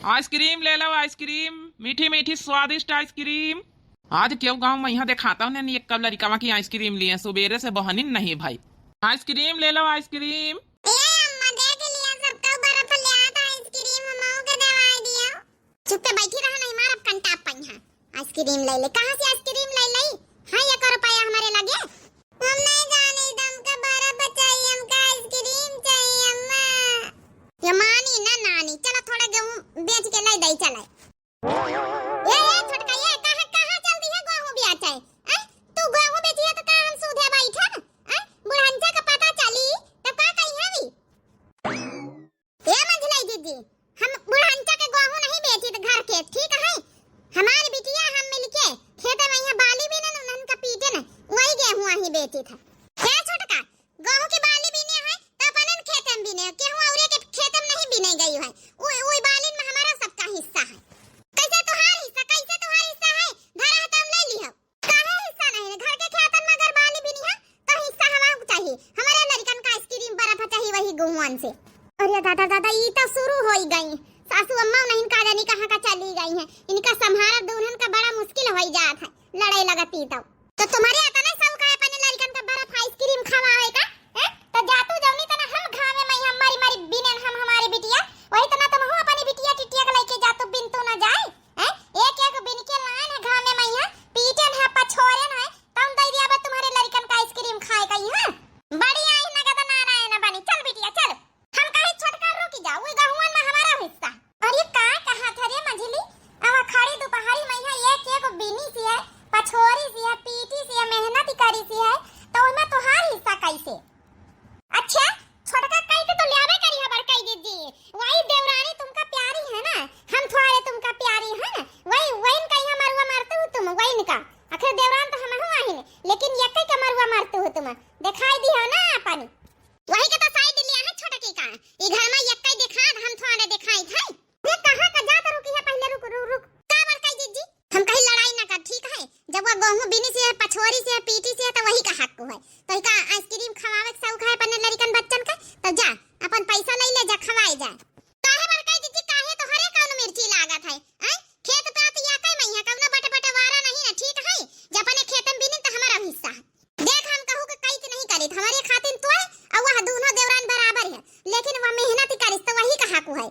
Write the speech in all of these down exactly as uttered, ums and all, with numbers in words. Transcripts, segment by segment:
आइसक्रीम ले लो, आइसक्रीम, मीठी मीठी स्वादिष्ट आइसक्रीम। आज केहू गाँव मइहाँ देखातउ नहीं, एक कब लड़िकवा की आइसक्रीम लिए, सुबेरे से बहनिन नहीं भाई। आइसक्रीम ले लो, आइसक्रीम। ए अम्मा, देख लिया, सबका बर्फ ले आत आइसक्रीम, हमहू के देवाई दियो। चुप्पे बैठी रहा, नहीं मारब कंटाप पइहाँ। आइसक्रीम ले ले, कहाँ से आइसक्रीम ले ले? है एक रुपया हमरे लगे? हम नहीं जानी, हमका बर्फ चाहिए, हमका आइसक्रीम चाहिए अम्मा। ये मानी ना नानी, चला थोड़ा गेहूं बेच के ले दे चले। ए, ए, छोटका, ए, कहाँ, कहाँ चल दी है गेहूं बेचे? हैं? तू गेहूं बेचिए तो का हम सूधे बैठब? हैं? बुढ़ंचा का पता चली, तब का कही हवी? ए मंझलाई दीदी, हम बुढ़ंचा के गेहूं नहीं बेचित घर के, ठीक है? हमार बिटिया हम मिलके खेते में यहाँ बाली बीनन, उन्हन का पीटन, वही गेहूं आही बेचित है। ए छोटका, गेहूं की बाली बीने है, तो अपनन खेते में बीने, केहू औरे के खेते में नहीं बीने गई है। उ, उई बालिन में हमारा सबका हिस्सा है। कैसे तुहार हिस्सा, कैसे तुहार हिस्सा है? धरा है तो हम ले लिहब। काहे हिस्सा नहीं है? घर के खेतन में अगर बाली बीनी है, तो हिस्सा हमारा चाहिए। हमारे लड़कन का आइसक्रीम बर्फ चाहिए वही गेहूं से। अरे दादा, दादा, ई तो शुरू होई गई। सासू अम्मा नहीं का जानी कहाँ का चली गई है। इनका संभारब दुल्हन का बड़ा मुश्किल होई जात है, लड़ाई लगती तो। तो तुम्हारे अतना शौक है अपने लड़कन का बर्फ आइसक्रीम खवावे का, हैं? तो जातू जौनी तना हम घामे में हम मारी मारी बीनेन हम हमारी बिटिया, वही तना तुम हो अपनी बिटिया टिटिया के लेके जातू बिनतू ना जाए, हैं? एक एक बिन के लान है घामे में यहाँ, पीटेन है, पछोरेन है, तब दे दिया बा तुम्हारे लड़कन का आइसक्रीम खाए का यहाँ। बड़ी आई नगद नारायण बनी, चल बिटिया चल। हम कहे छोटका रुक जा, उई गहुवन में हमारा हिस्सा। अरे का कहा था रे मझली, अब खड़ी दोपहरी में यहाँ एक एक बिनी सी है, पछोरी सी है, पीटी सी है, मेहनत करी सी है, तो ओमे तोहार हिस्सा कैसे? अच्छा, छोटका कई के तो ल्याबे करी है बड़काई दीदी, वही देवरानी तुमका प्यारी है ना, हम थोड़े तुमका प्यारी है ना, वही, वही का यहाँ मरुआ मारते हो तुम, वही का। आखिर देवरान तो हम हूँ आहिन, लेकिन ये कई का मरुआ मारते हो तुम, दिखाई दी हो ना अपन। वही के तो साइड लिया है छोटकी का। ई घर में यक्कई दिखा, हम थोड़े दिखाई थे। रे कहाँ का जात रुकी है, पहले रुक, रुक, रुक। का बड़काई जीजी? हम कहीं लड़ाई ना कर, ठीक है? जब वो गेहूं बीनी से है, पछोरी से है, पीटी से है, तो वही का हक है। तो इका आइसक्रीम खवावे के शौक है अपने लड़िकन बच्चन के, तो जा, अपन पैसा ले ले जा, खवाए जा। काहे बड़काई जीजी, काहे तोहरे कौन मिर्ची लागत है? हैं? खेत पे तो या कई मैया, कौनो बट बटवारा नहीं ना, ठीक है? जब अपने खेत में बीनी तो हमारा हिस्सा है। देख, हम कहू के कई नहीं करित, हमरे खातिन तोय अउ वह दूनो देवरान बराबर है, लेकिन वह मेहनत करिस तो वही का हक है।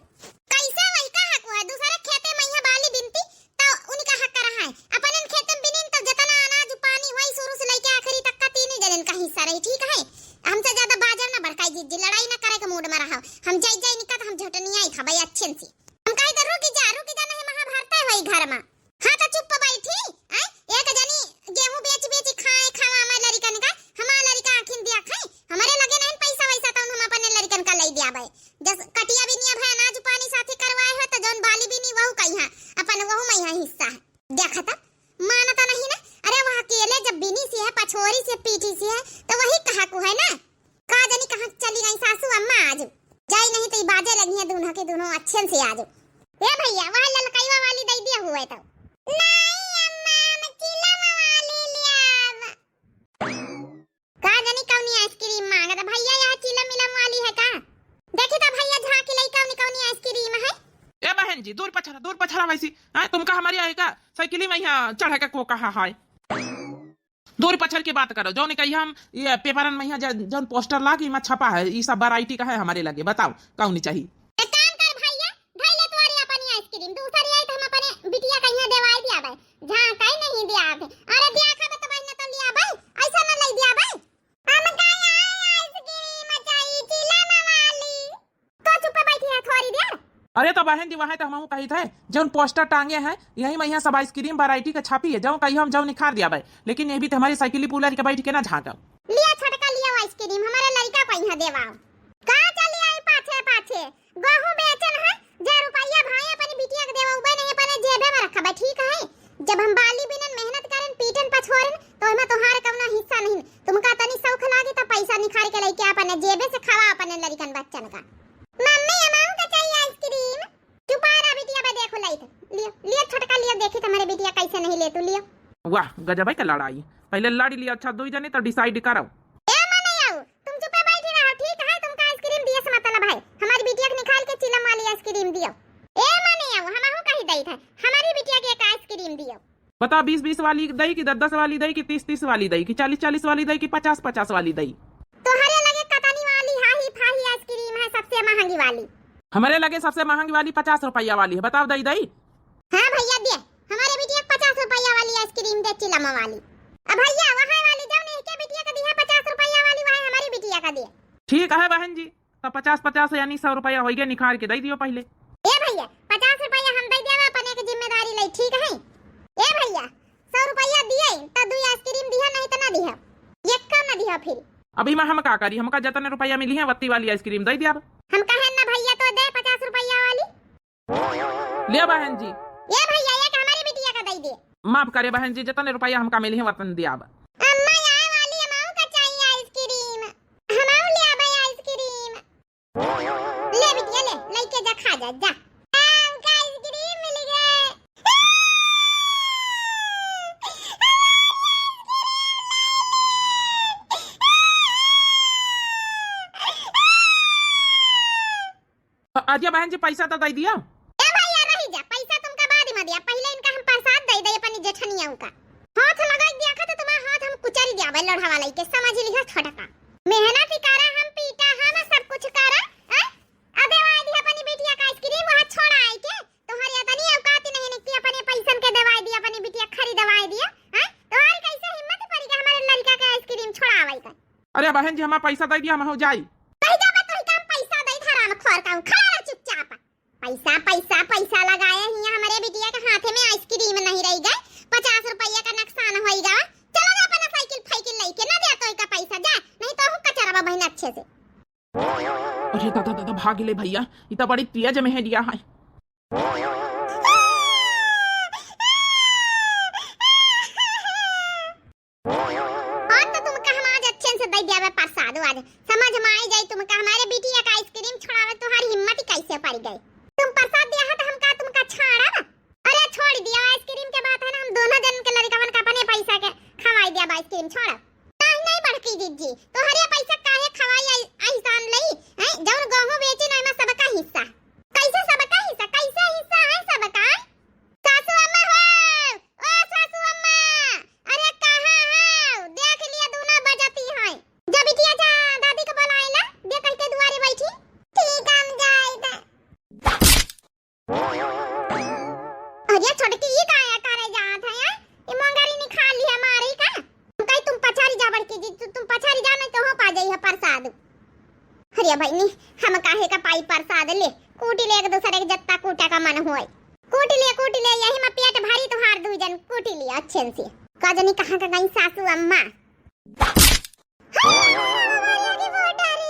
कैसे वही का हक है? दूसरे खेते में यहाँ बाली बिनती तो उनका हक रहा है। अपनन खेते में बिनिन तो जितना अनाज पानी वही शुरू से लेके आखिरी तक का तीन ही जनन का हिस्सा रही, ठीक है? हमसे ज्यादा बाजब ना बड़काई जीजी, लड़ाई ना करे के मूड में रहो। हम जाई जाई निकल हम झटनिया ही खाबे अच्छे से। हम कही तो रुकी जा, रुकी जा, नहीं महाभारत है वही घर में। हाँ, तो चुप बैठी, आय? एक जनी गेहूं बेच बेच खाए, खावा हमार लड़िकन का, हमार लड़िका आखिन दिया खाए, हमरे लगे नहीं पैसा वैसा, तो हम अपने लड़िकन का ले दिया भाई। जस कटिया बिनिया भाई अनाज पानी साथे करवाए हो, तो जौन बाली बिनी वहू का यहाँ, अपन वहू में यहाँ हिस्सा है। देखा था, मानता नहीं ना? अरे वह अकेले जब बिनी सी है, पछोरी से, पीटी सी है, तो वही कहा को है ना? का जानी कहाँ चली गई सासू अम्मा आज। जाई नहीं तो ई बाजे लगी है दूनो के दूनो अच्छे से आज। ए भैया, वह ललकईवा वाली दे दिया हुए तो। नहीं अम्मा, हम चिलम वाली लियाब। का जानी कौनी आइसक्रीम मांगत भैया, यह चिलम मिलम वाली है का? देखी तो भैया झांकी लई कौनी कौनी आइसक्रीम है। ए बहन जी, दूर पछड़ा, दूर पछड़ा वैसी। हाँ, तुमका हमारी आएगा साइकिल में यहाँ चढ़े का को कहा है? दूर पछड़ के बात करो, जौन कही हम ये पेपरन में यहाँ ज-, जौन पोस्टर लाग इमा छपा है, ई सब वैरायटी का है हमारे लगे, बताओ कौन चाहिए? एक काम कर भैया, धइले तोरी अपनी आइसक्रीम, दूसरी आई तो हम अपने बिटिया का यहाँ देवाई दिया भाई, जहाँ कहीं नहीं दिया आप। अरे दिया खाबे तो भाई ना तो लिया भाई, ऐसा ना ले दिया भाई। हम का यहाँ आइसक्रीम चाहिए, चिलम वाली। तो चुप्पे बैठी है थोड़ी देर। अरे तो बहन जी, वहाँ तो हमहू कही थे, जौन पोस्टर टांगे हैं, यही में यहाँ सब आइसक्रीम वैरायटी का छापी है, जौन कही हम जौन निखार दिया भाई, लेकिन ये भी तो हमारी साइकिल पूला के बैठ के ना झांका। लिया छोटका, लिया आइसक्रीम, हमारे लड़का को यहाँ देवाओ। का चली आई पाछे पाछे, गहूँ बेचन है, जे रुपया भाई अपनी बिटिया के देवा, उबे नहीं अपने जेबे में रखबे, ठीक है? जब हम बाली बिनन, मेहनत करन, पीटन, पछोरन, तो ओमे तोहार कवनो हिस्सा नहीं। तुमका तनी शौक लागे तो पैसा निखार के लेके अपने जेबे से खावा अपने लड़िकन बच्चन का। मम्मी, हमाऊ का चाहिए आइसक्रीम। चुपा रहा बिटिया, बे देखो लाइट। लियो, लियो छोटका, लियो, देखी तुम्हारे बिटिया कैसे नहीं ले तू, लियो। वाह, गजब है का लड़ाई। पहले लड़ लिया, अच्छा, दो जने तो डिसाइड करो। ए मने आओ, तुम चुपे बैठी रहो, ठीक है? तुमका आइसक्रीम दिए से मतलब है। हमारी बिटिया के निकाल के चिलम वाली आइसक्रीम दियो। ए मने आओ, जाइत है, हमरी बिटिया के एक ice cream दियो। बता, बीस बीस वाली दई कि दस दस वाली दई कि तीस तीस वाली दई कि चालीस चालीस वाली दई कि पचास पचास वाली दई? तोहरे लगे कतनी वाली हाही फाही ice cream है सबसे महंगी वाली? हमरे लगे सबसे महंगी वाली पचास रुपया वाली है, बताओ दई दई? हाँ भैया दे, हमरे बिटिया के पचास रुपया वाली ice cream दे, चिलम वाली। अब भैया वहाँ वाली जौन इनके बिटिया का दिया पचास रुपया वाली, वहाँ हमरी बिटिया का दे। ठीक है बहन जी, तो पचास पचास यानी सौ रुपया होइगे, निखार के दई दियो पहिले। ए भैया, पचास रुपया हम दई देबे, अपन एक जिम्मेदारी लई, ठीक है? ए भैया, सौ रुपया दिए तो दुई ice cream दिहा, नहीं तो ना दिहा, एक का ना दिहा फिर। अभी मैं हम का करी, हमका जतने रुपया मिली है वत्ती वाली ice cream दई दिया। हम कहे ना भैया तो दे पचास रुपया वाली। ले बहन जी। ए भैया, एक हमरी बिटिया का दई दे। माफ करे बहन जी, जतने रुपया हमका मिली है वतन दिया। अम्मा, आए वाली, हमहू का चाहिए ice cream। हमहू ले आबे ice cream। ले बिटिया ले, लइके जा, खा जा, जा। हमका ice cream मिल गए। अ-, अरे बहन जी, पैसा तो दे दिया। ए भैया, रही जा, पैसा तुमका बाद में दिया, पहिले इनका हम प्रसाद दे दे अपनी जेठनिया का। हाथ लगाई दिया खा तो तुम्हारा हाथ हम कुचल जावे, लोढ़ा वाला के समझ लिहा छोटका। मेहनत ही करा, हम पीटा, हम सब कुछ करा, हैं? अबे वाई दी अपनी बिटिया का ice cream वहाँ छोड़ा आई के, तुम्हारी इतनी औकात ही नहीं निकली, अपने पैसन के दवाई दिया, अपनी बिटिया खरीदवाई दिया, हैं? तुम्हारी कैसे हिम्मत पड़ी कि हमारे लड़का के ice cream छोड़ावे का? अरे बहन जी, हमार पैसा दे दिया, हम हो जाई। कही जाबा तो ही काम पैसा दे, हराम खोर का, खड़ा रह चुपचाप। पैसा, पैसा, पैसा लगाए हिया, हमरे बिटिया के हाथे में ice cream नहीं रही गए, पचास रुपया का नुकसान होई गवा। चला जा अपना साइकिल फाइकिल लेके, ना दे तो का पैसा, जा, नहीं तो हूँ कचरवा बहन अच्छे से। अरे दादा, दादा, भाग ले भैया, ई तो बड़ी तेज में है दिया है। आज तो तुमका हम आज अच्छे से दे दिया प्रसाद, आज समझ में आई जाई तुमका, हमारे बिटिया का ice cream छोड़ावे तुम्हारी हिम्मत ही कैसे पड़ गई। तुम प्रसाद दिया है तो हम का तुमका छाड़ा ना? अरे छोड़ दिया, ice cream के बात है ना, हम दोनों जन के लड़कवन का अपने पैसा के खवाई दिया ice cream, छोड़। नहीं, नहीं बड़की जिज्जी, तोहरे पैसा काहे खवाई आई-, एहसान लई, हैं? जौन गेहूं बेची ना, एमा सबका हिस्सा। कैसे सबका हिस्सा? कैसे हिस्सा है सबका? सासू अम्मा हो, ओ सासू अम्मा, अरे कहाँ हो? देख लिया दूना बजती हैं। जा बिटिया जा, दादी को बुलाए ला, दे कह के दुआरे बैठी। ठीक है, हम जाए थे। अरे छोटकी, ई काया करे जात है, हैं? ई मोंगरी निकाल ली हमारी का? हम कही तुम पछारी जा बड़की जी, तु-, तुम पछारी जा, नहीं तो हो पा जाई है प्रसाद। अरे बहिनी, हम काहे का पाई प्रसाद ले? कूटी ले एक दूसरे के जत्ता कूटा का मन होए। कूटी ले, कूटी ले, यही में पेट भरी तुहार दू जन, कूटी ले अच्छे से। का जनी कहाँ का गई सासू अम्मा? अरे बाबा, बाबा, ये की फोटा रे।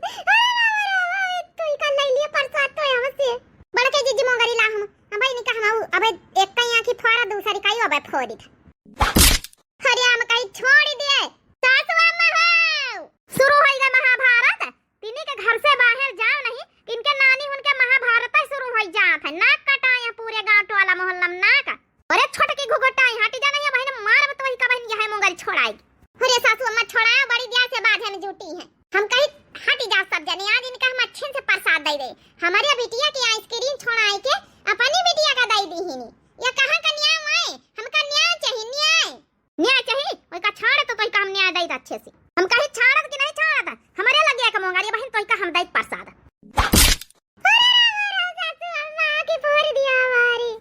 अरे बाबा, बाबा, तू ही का ले लिए प्रसाद तो यहाँ से। बड़के जीजी मोंगरी ला हम। अबे इनका हम आऊ, अबे एक कई आँखी फोड़ा, दूसरी कई अबे फोड़ी था। अरे हम कहीं छोड़ दे। सासू अम्मा हो। शुरू होइगा महाभारत। तिनी के घर से बाहर जाओ नहीं, इनके नानी उनके महाभारत ही शुरू हो जात है। नाक कटाए हैं पूरे गांव टोला मोहल्ला में नाक। अरे छोटकी घुघुटाई, हटी जा नहीं बहिन, मारब तो वही का बहिन, यह मोंगरी छोड़ाई। अरे सासू अम्मा छोड़ाओ, बड़ी दिया से बाझे में जुटी है। हम कही हटी जा सब जने, आज इनका हम अच्छे से प्रसाद दे दे। हमारे बिटिया की ice cream छोड़ाई के अपनी बिटिया का दे दी ही नहीं। ये कहाँ का न्याय आए? हमका न्याय चाहिए, न्याय। न्याय चाहिए, वही का छाड़ तो तोही का हम न्याय दे अच्छे से। हम कही छाड़त कि नहीं छाड़त, हमारे लगे एक मोंगरी बहिन तोही का हम दे प्रसाद। अरे राम, राम, सासू अम्मा की फोड़ दिया हमारी।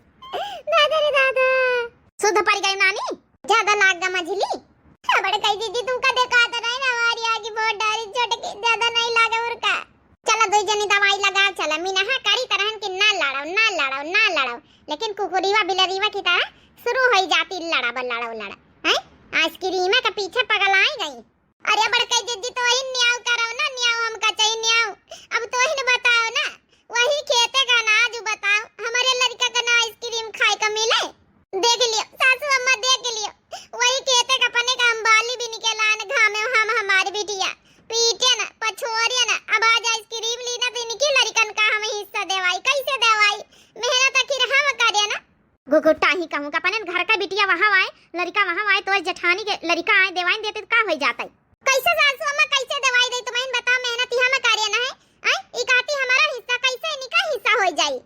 दादा रे दादा। सुध पड़ गई नानी, ज्यादा लाग गा मझली। बड़कई जीजी तुमका देखा तो नहीं ना, हमारी आगे फोड़ डाली छोटकी, ज्यादा नहीं लागे उरका। चला दो जनी दवाई लगाओ, चला मिनहा करी तरहन के ना लड़ो, ना लड़ो, ना लड़ो, लेकिन कुकुरीवा बिलरीवा की तरह शुरू हो जाती लड़ा ब लड़ो लड़ा। हैं? आइसक्रीम के पीछे पगल आई गई। अरे बड़कई जीजी, तो वही न्याव करो ना, न्याव हमका चाहिए न्याव। अब तो वही न बताओ ना, वही खेते का अनाज बताओ, हमारे लड़का का ना आइसक्रीम खाए का मिले। देख लियो सासू अम्मा, देख लियो, वही खेते का अपने का हम बाली भी निकलान घामे हम हमारे बिटिया पीटे ना, पछोरे ना। अब आज आइसक्रीम ली ना तो इनकी लड़कन का हम हिस्सा देवाई, कैसे देवाई? मेहनत आखिर हम करे ना। घुघुटाही कहूँ का, अपने घर का बिटिया वहाँ आए, लड़का वहाँ आए, तो जेठानी के लड़का आए, देवाइन देते तो का हो जाता है? कैसे सासू अम्मा, कैसे दवाई दे तुम्हें बताओ, मेहनत ही हम करे ना है। आए, ई कहती हमारा हिस्सा, कैसे इनका हिस्सा हो जाई?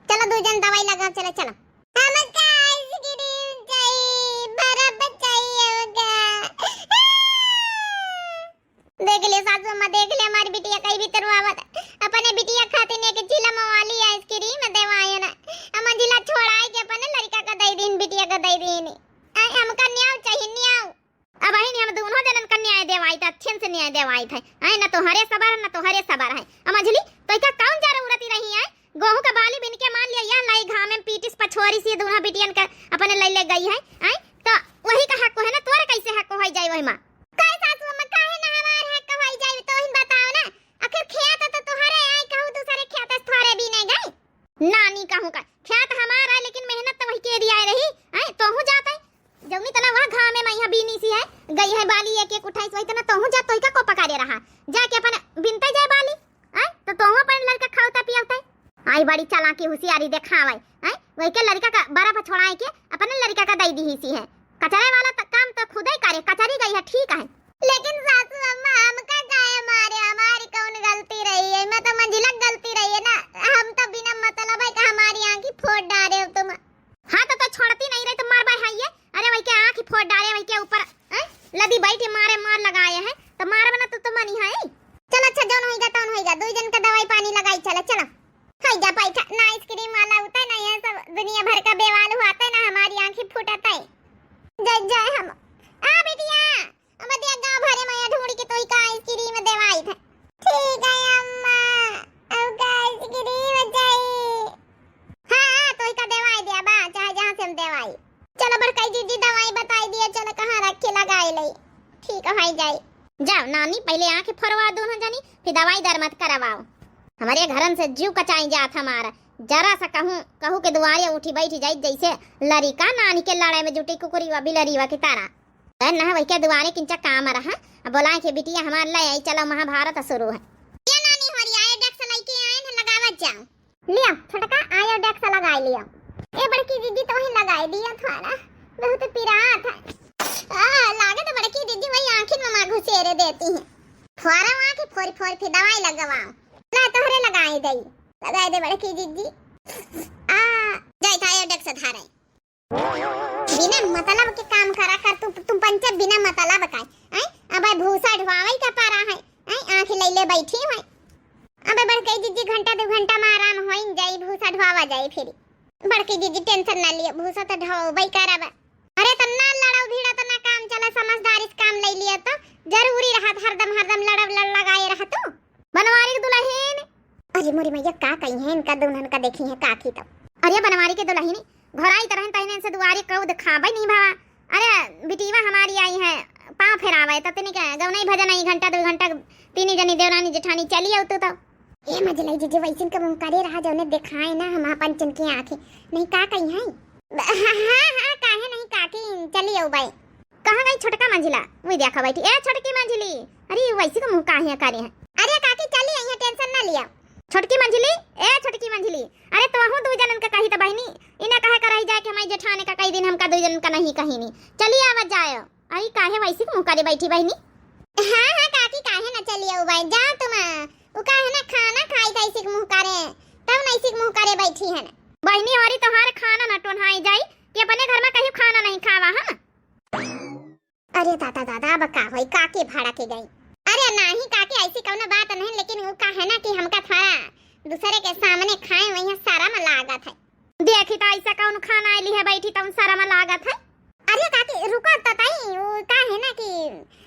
चलो दो जन दवाई लगा, चलो, चलो। देवाइत है, हैं, न तोहरे सबर, न तोहरे सबर है। अ मझली, तोहिका कौन जरूरत ही रही है? गोहूँ का बाली बिन के मान लिया, यह लाई घामे में पीटिस पछोरिस, ये दूनों बिटियन का अपने लइ ले गई है, हैं? तो वही का हक है ना, तोरे कैसे हक होइ जाई वही मा? काहे सासू अम्मा, काहे ना हमार हक होइ जाई, तोहिन बताओ ना। आखिर खेत तो तोहरे आई, कहू दूसरे खेत से थोड़े बीने गई। नानी कहूँ का, खेत हमार है, लेकिन मेहनत तो वही के दिया रही, हैं? तोहू जात है, जौनी तना वह घामे में यहाँ बीनी सी है, गई है बाली एक एक उठाई, वही तना तोहू जात, तोहिका को पकारे रहा, जाके अपन बिनते जाए बाली, हैं? तो तोहू अपन लड़का खावता पियावता। आई बड़ी चालाकी हुसियारी देखावे, हैं? वही के लड़का का बर्फ छोड़ाए के अपने लड़का का दई दी सी है। कचरे वाला त-, काम तो खुदे करे, कचरी गई है, ठीक है। लेकिन सासू अम्मा, हमका काहे मारे? हमारी कौन गलती रही है? मैं तो मंझिला गलती रही है ना, हम तो बिना मतलब है कि हमारी आँखी फोड़ डारे हो तुम। हाँ, तो, तो छोड़ती नहीं रही, तो मार बाय है ये। अरे, वही के आँखी फोड़ डारे, वही के ऊपर, हैं? लदी बैठी मारे, मार लगाए है, तो मार बना तो, तो मनी है। चल, अच्छा, जौन होइगा, तौन होइगा, दुई जन का दवाई पानी लगाई, चला, चला। होइगा बैठा, ना आइसक्रीम वाला होता है, ना ये सब दुनिया भर का बेवाल हुआ था, ना हमारी आँखी फूटत है। जय, जय हम। आ बिटिया, अब दिया गाँव भरे में ढूंढ के तोहिका आइसक्रीम देवाई था। ठीक है अम्मा, अब का आइसक्रीम जाई? हाँ, हाँ, तोहिका देवाई दिया बा, चाहे जहाँ से हम देवाई। चलो बड़काई जीजी दवाई बताई दिया, चलो कहाँ रखे लगाई लई। ठीक है जाई। जाओ नानी, पहले आँखें फरवा दो ना जानी, फिर दवाई दर मत करवाओ। हमारे घरन से जीव कचाई जात हमारा, जरा सा कहूँ, कहूँ के दुआरे उठी बैठी जाई, जैसे लड़िका नानी के लड़ाई में जुटी कुकुरी वा बिलरी वा की तरह। ए, ना वही के दुआरे किंचा काम रहा, अब बोलाए के बिटिया हमार ले आई, चलो महाभारत शुरू है। ये नानी हमारी आयोडेक्स लेके आए हैं, लगावत जाओ। लिया, छोटका आयोडेक्स लगाई लिया। ए बड़की दीदी, तो ही लगाई दिया थोड़ा, बहुत पिरात है। आ, लागे तो बड़की दीदी वही आँखिन में माँ घुसेरे देती हैं। फोरा वहाँ की फोरी फोरी फिर दवाई लगवाओ। ला तोहरे लगाई दई, लगाई दे बड़की दीदी। आ, जाई था आयोडेक्स धारे। बिना मतलब के काम करा कर तू, तू पंचे बिना मतलब का, हैं? अबे भूसा ढुआवे का पारा है, हैं? आँख लैले बैठी है। अबे बड़कई जीजी घंटा दो घंटा में आराम होइन जाई, भूसा ढुआवा जाई फिर। बड़कई जीजी tension ना लियो, भूसा तो ढुआवे करब। अरे तो ना लड़ाओ भिड़ा तो ना काम चला, समझदारी से काम ले लिया तो जरूरी रहा हरदम, हरदम लड़ब लड़ लगाए रहा तू। बनवारी के दुलहिन। अरे मोरी मैया, का कही है इनका दुल्हन का, देखी है काकी तो। अरे बनवारी के दुलहिन, घराई तरहन तहने से दुआरे कऊ दिखावे नहीं भावा। अरे बिटीवा हमारी आई है, पाँव फेरावे, तो तनी के गौनई भजन आई घंटा दो घंटा, तीनी जनी देवरानी जेठानी चली आऊ तू तो। ए मझलई जीजी, वैसिन के मुँह करे रहा, जौने देखाए ना हम अपन चुनकी आँखें। नहीं का कही है? हाँ, हाँ, हाँ, काहे नहीं काकी, चली आऊ बाई। कहाँ गई छोटका मंझिला? वही देखा बैठी। ए छोटकी मंझिली, अरे वैसी का मुँह काहे करे हैं? अरे काकी चली आई है, tension ना लिया। छोटकी मंझिली, ए छोटकी मंझिली, अरे तोहू दू जनन का कही त बहिनी, इना कहे का रही जाए कि हमारी जेठाने का कई दिन हमका दू जनन का नहीं कही नी। चली आवत जाए। आई काहे वैसी का मुँह करे बैठी बहिनी? हाँ, हाँ काकी, काहे ना चली आऊ बाई, जा तुम। उ काहे ना खाना खाई था इसी के मुँह करे, तब ना इसी के मुँह करे बैठी है ना। बहिनी हमारी तोहार खाना ना टोन्हाई जाई कि अपने घर में कहीं खाना नहीं खावा हम। अरे दादा, दादा, अब का होई, काकी भड़क गई। अरे नाही काकी, ऐसी कौनो बात नहीं, लेकिन वो का है ना कि हमका थोड़ा दूसरे के सामने खाए वही शर्म लागत है। देखी तो ऐसा कौन खाना आइली है बैठी तौन शर्म लागत है। अरे काकी रुको तो तई, वो का है ना कि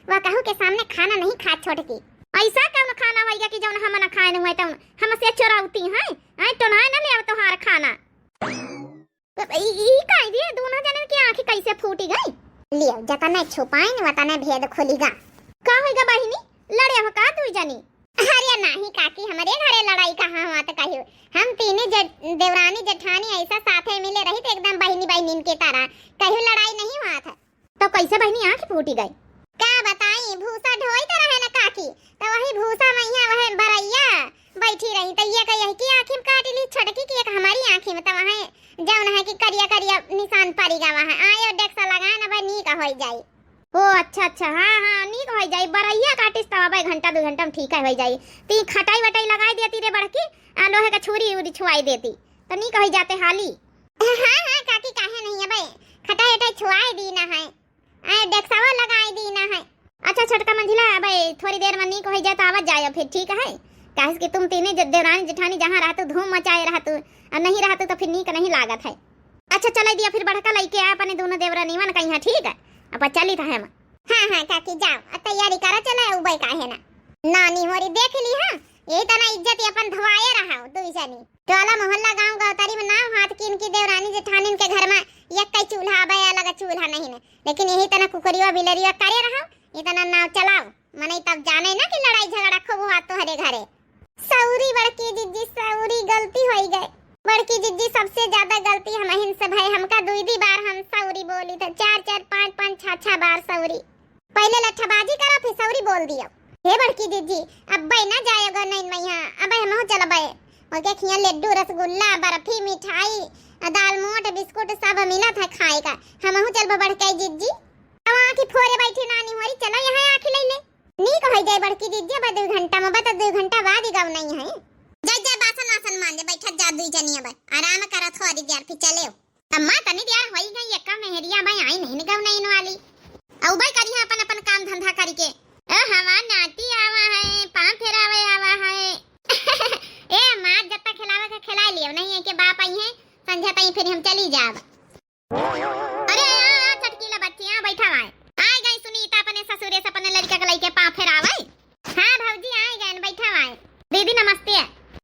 वह कहू के सामने खाना नहीं खा छोटकी। ऐसा कौन खाना होइगा कि जौन हम ना खाए नहीं हुए तौन हमसे चोरावती हैं? आए टोन्हाए ना ले अब तोहार खाना। ई, ई का दिए, दोनों जने की आँखें कैसे फूटी गई? लियो, जतने छुपाइन, वतने भेद खुलिगा। का होइगा बहिनी? लड़े हो का दुई जनी? अरे नाही काकी, हमरे घरे लड़ाई कहाँ हुआ तो कहियो। हम तीने जे-, देवरानी जेठानी ऐसा साथे मिले रही तो एकदम बहिनी बहिनीन की तरह। कहियो लड़ाई नहीं हुआ था। तो कैसे बहिनी आँख फूटी गई? का बताई, भूसा ढोई तो रहे ना काकी, तो वही भूसा में यहाँ वह बरैया बैठी रही, तो ये कही कि आँखी में काट ली छोटकी की एक हमारी आँखी में, तो वहाँ जौन है कि करिया करिया निशान पड़ी गवा है। आयो डेक्स लगाए ना भाई, नीक होई जाई। ओ अच्छा अच्छा, हाँ हाँ, नीक होई जाई, बरैया काटिस तब भाई घंटा दो घंटा में ठीक है होई जाई। ती खटाई वटाई लगाई देती रे बड़की, आ लोहे का छुरी उरी छुआई देती, तो नीक होई जाते हाली। हाँ हाँ काकी, काहे नहीं है भाई, खटाई वटाई छुआई दी ना है। आए, डेक्सवा लगाई दी ना है। अच्छा छोटका मंझिला, अब थोड़ी देर में नीक होई जाए तो आवत जाए फिर, ठीक है? काहे कि तुम तीने ज-, देवरानी जेठानी जहाँ रहतू, धूम मचाए रहतू, और नहीं रहतू तो फिर नीक नहीं लागत है। अच्छा चले दिया, फिर बड़का लइके आए अपने दोनों देवरानीवन का यहाँ, ठीक है? अब चली था हम। हाँ, हाँ, काकी, जाओ, आ तैयारी करा, चला, उबे काहे ना। नानी होरी देख ली, हाँ, यही तना इज्जत अपन धोआए रहा, दुई जनी। टोला मोहल्ला गाँव गौतरी में नाम हाथ कीन की देवरानी जेठानिन के घर में एक कई चूल्हा आवे, अलग चूल्हा नहीं ने, लेकिन यही तना कुकरियो बिलरियो करे रहा, ये तना नाव चलाओ, मने तब जाने ना कि लड़ाई झगड़ा खूब हुआ तोहरे घरे। सौरी बड़की जिज्जी, सौरी, गलती होई गए। बड़की जिज्जी, सबसे ज्यादा गलती हमहिन से भय, हमका दुई दी बार हम सौरी बोली थे, चार चार, पाँच पाँच, छह छह बार सौरी। पहले लट्ठाबाजी करो, फिर सौरी बोल दियो। हे बड़की जिज्जी, अब्बे ना जाए गो नहीं मैया, अबे हमहू चलबे। ओके खिया लड्डू, रसगुल्ला, बर्फी, मिठाई, आ दाल मोट, बिस्कुट सब मिलत है खाए का, हमहू चलबे बड़की जिज्जी। अब आँखी फोरे बैठी नानी होरी, चलो यहाँ आँखी ले ले। नीक होई जाए बड़की जिज्जी, अब दुई घंटा में, बता दुई घंटा बाद ही गवनई है। जा, जा, बासन वासन मांजे, बैठत जा दुई जनी अब। आराम करत हो अरी यार, फिर चले हो। अम्मा, तनी देर होई गई, एक मेहरिया भाई आई नहीं गवनई वाली। अब भाई करी है अपन, अपन काम धंधा करके। ओ, हमार नाती आवा है, पाँव फेरावे आवा है। ए अम्मा, जब तक खिलावे के खिला लियो, नहीं है कि बाप आई है, संझा ताई फिर हम चली जाब। अरे, आ, आ, चटकीला बच्ची, आ, बैठा वाए। आए गई सुनीता अपने ससुरे से अपने लड़का के लइके पाँव फेरावे। हाँ भौजी, आए गए, बैठा वाए। दीदी नमस्ते।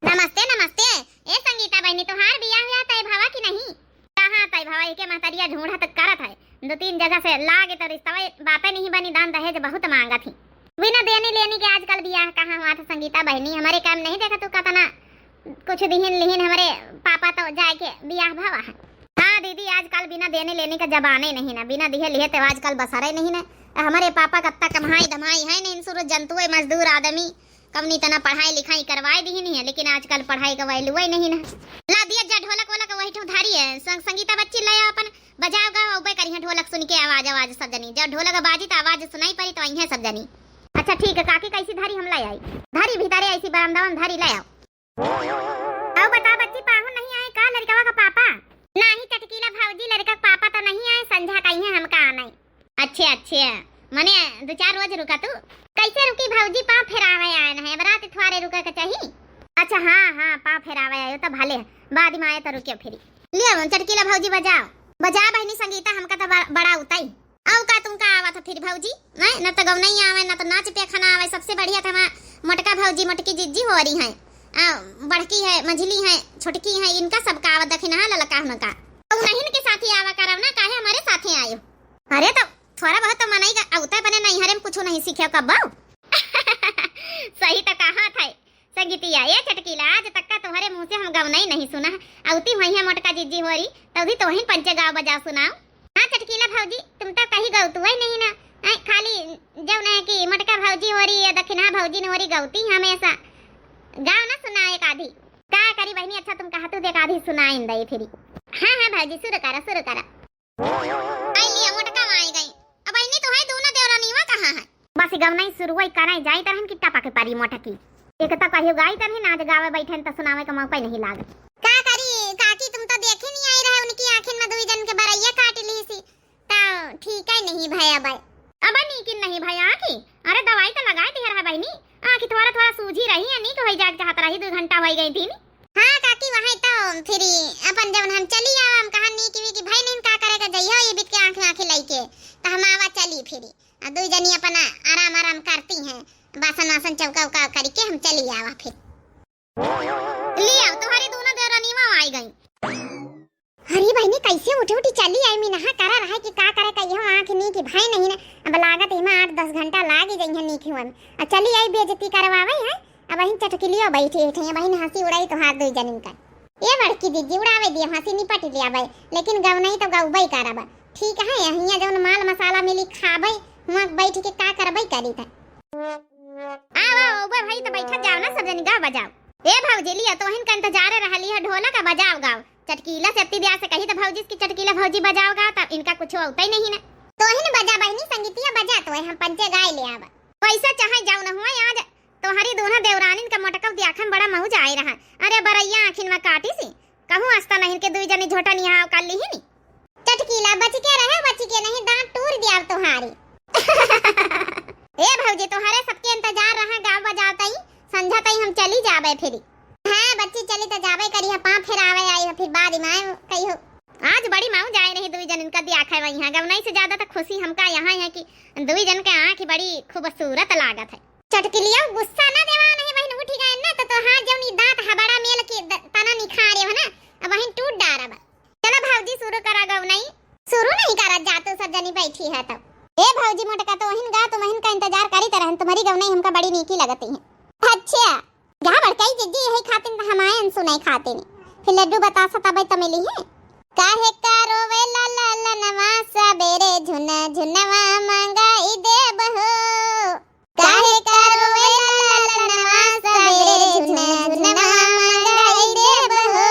नमस्ते, नमस्ते। ए संगीता बहनी, तोहार बियाह व्याह तय भवा कि नहीं? कहाँ तय भवा, एके महतरिया झूठा तक करत है। दो तीन जगह से लागे तो रिश्तवा बातें नहीं बनी, दान दहेज बहुत मांगत ही। बिना देने लेने के आजकल बियाह कहाँ हुआ था संगीता बहनी, हमरे काम नहीं देखा तू कतना कुछ दिहिन लिहिन हमरे पापा तो जाए के बियाह भवा है। हाँ दीदी, आजकल बिना देने लेने का जमाने नहीं ना, बिना दिहे लिहे तो आजकल बसरे नहीं ना। हमरे पापा कत्ता कमाई धमाई है नहीं, सुरु जंतुए मजदूर आदमी, कवनी तना पढ़ाई लिखाई करवाए दिहिन है, लेकिन आजकल पढ़ाई का value ही नहीं ना। ला दिया जा ढोलक वोलक वही ठो धारी है, सं-, संगीता बच्ची ले आओ अपन बजाओ गाओ, उबे करिहे ढोलक सुन के आवाज आवाज सब जनी, जब ढोलक बाजी तो आवाज सुनाई पड़ी तो अइहे सब जनी। अच्छा ठीक है काकी, कैसी धारी हम ले आई? धारी भीतरे ऐसी बरामदा में धारी ले आओ। आओ बता बच्ची, पाहुन नहीं आए का लड़कवा का पापा? नहीं चटकीला भौजी, लड़का का पापा तो नहीं आए, संझा कहिए हमका आना है। अच्छे अच्छे, मने दो चार रोज रुका तू। कैसे रुकी भौजी, पाँव फेरावे आए नहीं, अब रात थोड़े रुका के चाहिए। अच्छा हाँ हाँ, पाँव फेरावे आयो तो भले, बाद में आए तो रुकियो फिर। लिया चटकीला भौजी बजाओ। बजा बहनी संगीता, हमका तो बड़ा उताई। अउ का तुमका आवत है फिर भौजी? नहीं, न तो गवनई आवे, न तो नाच पेखना आवे। सबसे बढ़िया तो हमार मोटका भौजी, मोटकी जिज्जी हो रही हैं। आ, बड़की है, मझली है, छोटकी है, इनका सबका आवत दखिनहा ललका हुनका। तो उन्हीं के साथ ही आवा करब ना, काहे हमारे साथे आयो? अरे तो थोड़ा बहुत तो मनई का अवते अपने नैहरे में कुछ नहीं सीखे कब्बो। सही तो कहा था। संगीतिया, ए चटकीला, आज तक का तोहरे मुँह से हम गवनई नहीं सुना है। अउती हुई है मोटका जिज्जी होरी, तउदी तोहिन पंचे गाव बजाव सुनाओ। हाँ चटकीला भौजी, तुम तो कहीं गवतुआ ही नहीं ना, हैं, खाली जौन है कि मोटका भौजी होरी या दखिनहा भौजी ने होरी गवती हमेशा। गाव ना सुना एक आधी। का करी बहनी, अच्छा तुम कहा तू देख आधी सुनाइन दे फिरी। हाँ हाँ भौजी, शुरू करा, शुरू करा। आई लिया मोटका आई गई। अब बहनी तो है दोनों देवरानीवा कहाँ है? बस गवनई शुरू हुई कराई जाई तरहन कितना पाके पारी मोटकी। एक तो कहियो गाई तरहन, आज गावे बैठन तो सुनावे का मौका ही नहीं लागे। का करी काकी, तुम तो देखे नहीं आई रहे, उनकी आँखिन में दुई जन के बरैया काट ली सी, तो ठीक है नहीं भय अब। अब नीकिन नहीं भय आँखी, अरे दवाई तो लगाए दिया रहा बहनी, आँखी थोड़ा थोड़ा सूझी रही है, नीक होई जाए चाहत रही, दो घंटा होई गई थी नी। हाँ काकी, वही तो फिरी अपन जवन हम चली आवा, हम कहा नी की, की भाई नहीं का करे का जइहो ये बीत के आँख में आँखें लइके, तो हम आवा चली फिरी। आ दुई जनी अपन आराम आराम करती हैं, बासन वासन चौका उका करके हम चली आवा फिर। ले आओ, तुम्हारी दोनों देवरानीवा आई गई। अरे बहनी, कैसे उठी उठी चली आई? मिनहा करा रहा कि का करे, कहियो आँख नी की भाई नहीं ने। अब लागत इमा आठ दस घंटा लाग ही जइहे नी की हुआ में। आ चली आई बेइज्जती करवावे है। अब वहीं चटकिलियो बैठी है, वहीं हंसी उड़ाई तोहार दुई जनिन का। ए बड़की दीदी, उड़ावे दिए हंसी, निपट लिया बे, लेकिन गवनई तो गौबई करब। ठीक है, हियाँ जौन माल मसाला मिली खाबे, हुआँ बैठ के का करबे करी था। आओ, आओ, उबे भाई तो बैठा जाओ ना, सब जनी गाओ बजाओ। ए भौजी, लिया तोहिन का इंतजारे रह लिया, ढोलक आ बजाओ गाओ। चटकीला से अत्ती ब्याह से कही तो भौजी की चटकीला भौजी बजाओ गाओ, तब इनका कुछ होता ही नहीं ना। तोहिन बजा बहनी, संगीतिया बजा, तो हम पंचे गाय ले आवा। वैसे चाहे जाओ न हुआ, आज तोहरी दोनों देवरानिन का मोटकव दियाखन बड़ा मौज आए रहा। अरे बरैया आँखिन में काटी सी, कहूँ आस्था नहीं के दुई जनी झोटा निहाव कर ली ही नी। चटकीला बच के रहे, बच के नहीं, दांत टूर दिया तोहारी। ए भौजी, तोहरे सबके इंतजार रहा, गाँव बजाव तई, संझा तई हम चली जाबे फिरी। हाँ बच्ची, चली तो जाबे करी है, पाँव फेरावे आई है, फिर बाद में आए कही हो। आज बड़ी मौज आए रही दुई जनिन का दिया खाए वहीं। गवनई से ज्यादा तो खुशी हमका यहाँ है कि दुई जन के आँखी बड़ी खूबसूरत लागत है। चटकिलिया गुस्सा ना देवा, नहीं बहिन उठी गए ना तो तोहार जौन ई दाँत है बड़ा मेल के द-, तना निखारे हो ना, अब बहिन टूट डारब। चला भौजी शुरू करा गवनई। शुरू नहीं करत जा तू सब जनी बैठी है तब। ए भौजी मोटका तो वहिन गा, तुम वहिन का इंतजार करी तरहन, तुम्हारी गवनई हमका बड़ी नीकी लगती है। अच्छा। गा बड़कई जिज्जी, यही खातिन त हम आयन सुनई खातिन। फिर लड्डू बतासा तबे त मिली है। काहे का रोवेला ललनवा सबेरे झुन झुनवा मंगाई देब हो। काहे का रोवेला ललनवा सबेरे झुन झुनवा मंगाई देब हो।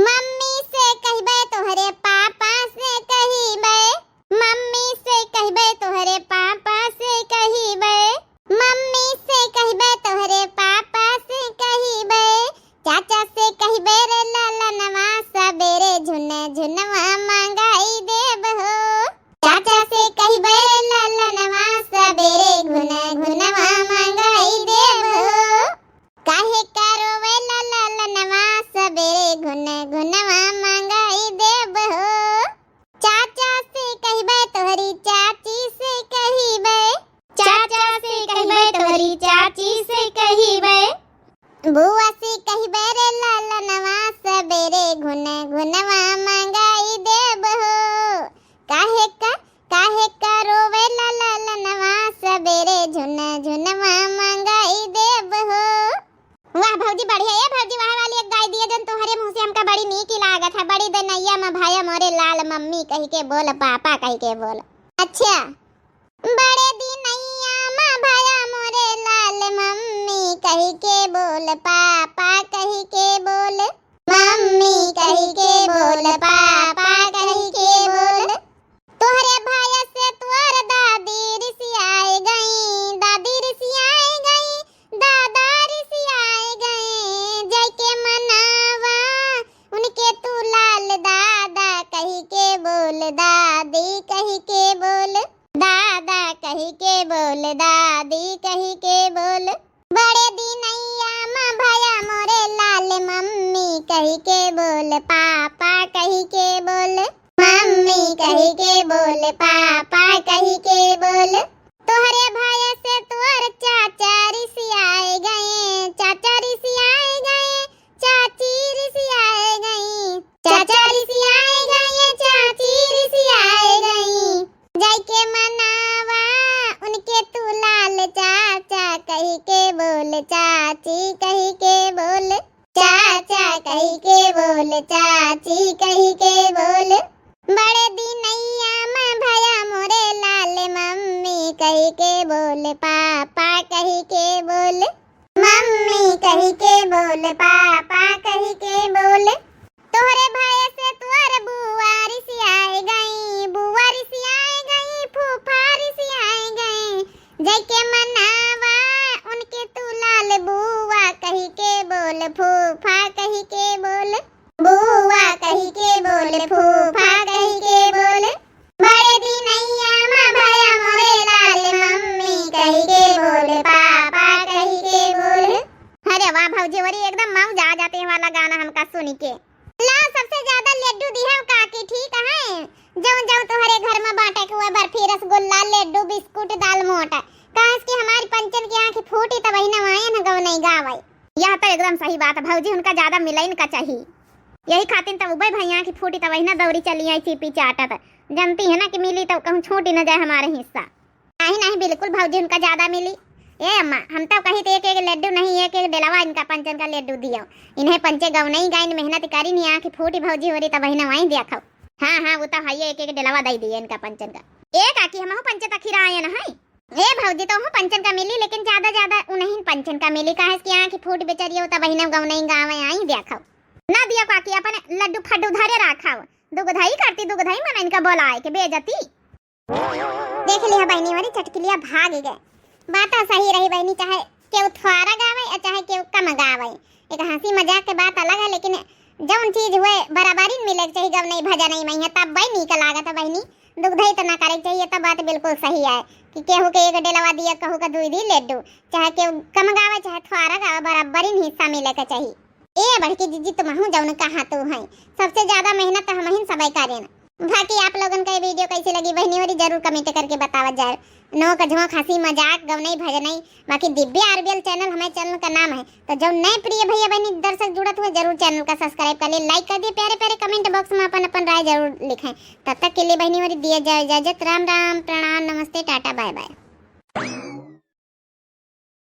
मम्मी से कहिबे तोहरे पापा से कहिबे, मम्मी से कहिबे तोहरे पापा से कहिबे, मम्मी से कहिबे तोहरे पापा से कहिबे, चाचा से कहिबे रे ललनवा सबेरे झुन झुनवा मंगाई देब हो। चाचा से कहिबे रे ललनवा सबेरे घुन घुनवा मंगाई देब हो। काहे का रोवेला ललनवा सबेरे घुन घुनवा मंगाई देब हो। चाचा से कहिबे तोहरी चाची से कहिबे, चाचा से कहिबे तोहरी चाची से कहिबे, बुआ से कहिबे रे ललनवा सबेरे घुन घुनवा मंगाई देब हो। काहे का, काहे का रोवेला ललनवा सबेरे झुन झुनवा मंगाई देब हो। वाह भौजी बढ़िया। ए भौजी वह वाली एक गाय दिया जौन तोहरे मुँह से हमका बड़ी नीक लागत है। बड़ी दनैया मा भया मोरे लाल मम्मी कहि के बोल पापा कहि के बोल। अच्छा। बड़े दिनैया मा भया मोरे लाल मम्मी कहि के बोल पापा कहि के बोल। मम्मी कहि के बोल पापा कहि के बोल। तोहरे भया से तोर दादी रिसियाए गई, दादी रिसियाए गई, दादा रिसियाए गई। जाइके मनावा उनके तू लाल दादा कहि के बोल, दादी कहि के बोल, दादा कहि के बोल, दादी कहि के बोल। बड़े दिनैया मा भया मोरे लाल मम्मी कहि के बोल, पापा कहि के बोल, मम्मी कहि के बोल, पापा कहि के बोल। तोहरे भया से तोर चाचा रिसियाए गए, चाचा रिसियाए गए, चाची रिसियाए गई, चाचा रिसियाए गए, चाची रिसियाए गई। जाइके मनावा उनके तू लाल चाचा कहि के बोल, चाची कहि के बोल, चाचा कहि के बोल, चाची कहि के बोल। बड़े दिनैया मा भया मोरे लाल मम्मी कहि के बोल, पापा कहि के बोल, मम्मी कहि के बोल, पापा कहि के बोल। तोहरे भया से तोर बुआ रिसियाए गई, बुआ रिसियाए गई, फूफा रिसियाए गई। जाइके मनावा उनके तू लाल बुआ कहि के बोल, फूफा कहि के बोल, बुआ कहि के बोल, फूफा कहि के बोल। बड़े दिनैया मा भया मोरे लाल मम्मी कहि के बोल, पापा कहि के बोल। अरे वाह भौजी, वरी एकदम मौज आ जाते वाला गाना हमका सुनि के। ला, सबसे ज्यादा लड्डू दिहव काकी, ठीक है? जौन जौन तोहरे घर मा बाँटे के हुए, बर्फी, रसगुल्ला, लड्डू, बिस्कुट, दालमोट। काहे से कि हमारी पंचन की आँखी फूटी तब वही नवाए न गवनई गावे। यह तो एकदम सही बात है भौजी, उनका ज्यादा मिलइन का चाही। यही खातिर तब उबे भैया की फूटी तब वही न दौरी चली आई चीपी चाटत। जानती है ना कि मिली तो कहूँ छूटी न जाए हमारे हिस्सा। नहीं, नहीं, बिल्कुल भौजी उनका ज्यादा मिली। ए अम्मा, हम तो कही थे एक एक लड्डू नहीं, एक एक डेलवा इनका पंचन का लड्डू दियो। इन्हें पंचे गवनई गाइन मेहनत करी नहीं, आँखी फूटी भौजी होरी तब वही नवाई दिया खाओ। हाँ, हाँ, वो तो है, एक एक डेलवा दई दिए इनका पंचन का। ए काकी, हमहू पंचे तक खिरा आए न है। ए भौजी, तोहू पंचन का मिली, लेकिन ज्यादा ज्यादा उन्हीं पंचन का मिली, काहे कि आँखी फूट बेचारी हो, तब बहिना गवनई गावे आई देखो। ना दिया काकी, अपन लड्डू फड्डू धरे राखव। दुगधई करती, दुगधई मन इनका बोलाए के बेजती। देख लिया बहिनी, हमारी चटकिलिया भाग गए। बात सही रही बहिनी, चाहे केहू थोड़ा गावे और चाहे केहू कम गावे। एक हंसी मजाक के बात अलग है, लेकिन जौन चीज हुए बराबरी मिले के चाहिए, गवनई भजनई में है, तब बई नीक लागत है बहिनी। दुगधई तो ना करे के चाहिए, तब बात बिल्कुल सही है कि केहू के एक डेलवा दिया, कहू के दुई दी लड्डू, चाहे केहू कम गावे चाहे थोड़ा गावे, बराबरी में हिस्सा मिले के चाहिए। ए बड़की जीजी, तुमहू जौन कहा तू है, सबसे ज्यादा मेहनत तो हमहिन सबई करेन। बाकी आप लोगन का ये video कैसी लगी बहनी, और जरूर comment करके बतावत जाए। नोक झोंक, हंसी मजाक, गवनई भजनई, बाकी दिव्या आरबीएल channel हमारे channel का नाम है। तो जो नए प्रिय भैया बहनी दर्शक जुड़त हुए, जरूर channel का subscribe कर लिए, like कर दिए, प्यारे प्यारे comment box में अपन अपन राय जरूर लिखें। तब तक के लिए बहनी, और दिया जाए इजाजत। राम राम, प्रणाम, नमस्ते, टाटा, bye bye।